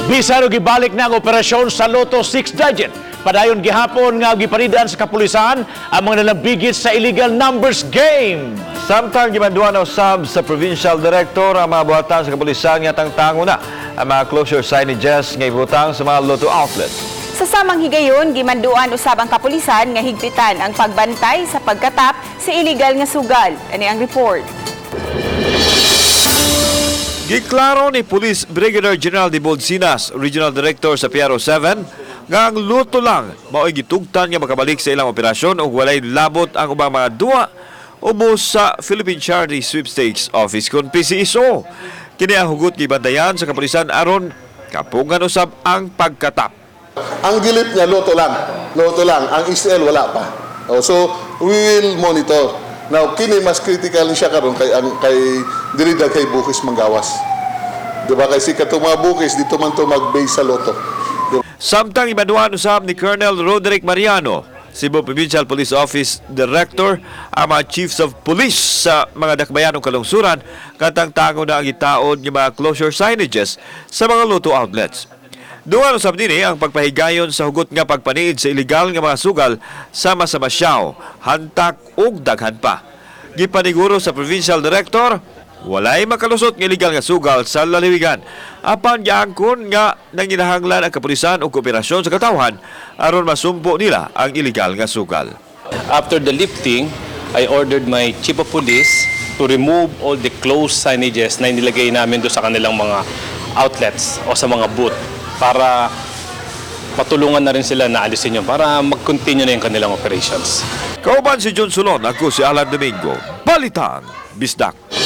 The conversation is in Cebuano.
Bisan og gibalik na ang operasyon sa Lotto 6 Digit, padayon gihapon nga gipanidan sa kapulisan ang mga nalambigit sa illegal numbers game. Samtang gimanduan usab sa Provincial Director ang mga buhatan sa kapulisan nga tangtango na ang mga closure signages nga ibutang sa mga lotto outlets. Sa samang higayon, gimanduan usab ang kapulisan nga higpitan ang pagbantay sa pagkatap sa illegal nga sugal. Ani ang report. Giklaro ni Police Brigadier General de Bolsinas, Regional Director sa PRO 7, nga ang lotto lang mao'y gitugtan nga makabalik sa ilang operasyon ug walay labot ang ubang mga duwa ubos sa Philippine Charity Sweepstakes Office kon PCSO. Kini ang hugot gibantayan sa kapulisan aron kapungan usab ang pagkatap. Ang gilip niya, lotto lang. Lotto lang. Ang ECL, wala pa. Oh, so, we will monitor. Now, kini mas critical ni siya karon kay ang kay diri kay bukis manggawas. Di ba kay si katong mga bukis dito man to mag-base sa lotto. Di Samtang imaduan usab ni Colonel Roderick Mariano, Cebu Provincial Police Office Director, ang mga chiefs of police sa mga dakbayanong kalungsuran katang-tango na ang itaod ng mga closure signages sa mga lotto outlets. Duha usab dinhi ang pagpahigayon sa hugot nga pagpaniid sa ilegal nga mga sugal sama sa Masiao, Hantak ug daghan pa. Gipaniguro sa Provincial Director, walay makalusot ng illegal nga sugal sa lalawigan. Apan giangkon nga nanginahanglan ang kapulisan o kooperasyon sa katawhan aron masumpo nila ang illegal nga sugal. After the lifting, I ordered my chief of police to remove all the closed signages na inilagay namin doon sa kanilang mga outlets o sa mga booth para patulungan na rin sila na alisin yun para mag-continue na yung kanilang operations. Kauban si John Solon, ako si Alan Domingo. Balitang Bisdak.